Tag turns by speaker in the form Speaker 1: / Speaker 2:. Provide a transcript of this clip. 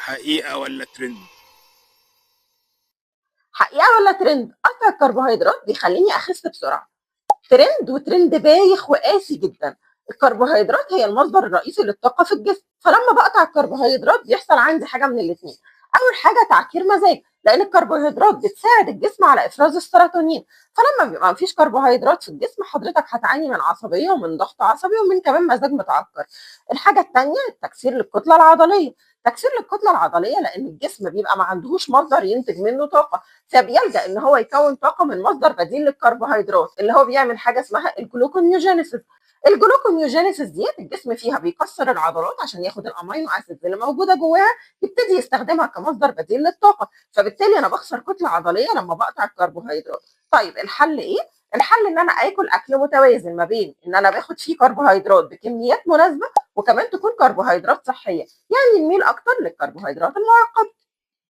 Speaker 1: حقيقة ولا ترند؟
Speaker 2: حقيقة ولا ترند؟ قطع الكربوهيدرات بيخليني أخس بسرعة. ترند، وترند بايخ وقاسي جدا. الكربوهيدرات هي المصدر الرئيسي للطاقة في الجسم، فلما بقطع الكربوهيدرات بيحصل عندي حاجة من الاثنين. أول حاجة تعكير مزاج، لأن الكربوهيدرات بتساعد الجسم على إفراز السيروتونين، فلما بيبقى مفيش كربوهيدرات في الجسم حضرتك هتعاني من عصبية ومن ضغط عصبي ومن كمان مزاج متعكر. الحاجة الثانية التكسير للكتلة العضلية. تكسير للكتلة العضلية لأن الجسم بيبقى ما عندهوش مصدر ينتج منه طاقة، فبيلجأ إن هو يكون طاقة من مصدر بديل للكربوهيدرات اللي هو بيعمل حاجة اسمها ال gluconeogenesis. ال gluconeogenesis ديت الجسم فيها بيكسر العضلات عشان ياخد ال amino acids اللي موجودة جواها يبتدي يستخدمها كمصدر بديل للطاقة، فبالتالي انا بخسر كتلة عضلية لما بقطع الكربوهيدرات. طيب الحل ايه؟ الحل ان انا اكل اكل متوازن ما بين ان انا باخد فيه كربوهيدرات بكميات مناسبة وكمان تكون كربوهيدرات صحية، يعني نميل اكتر للكربوهيدرات المعقدة.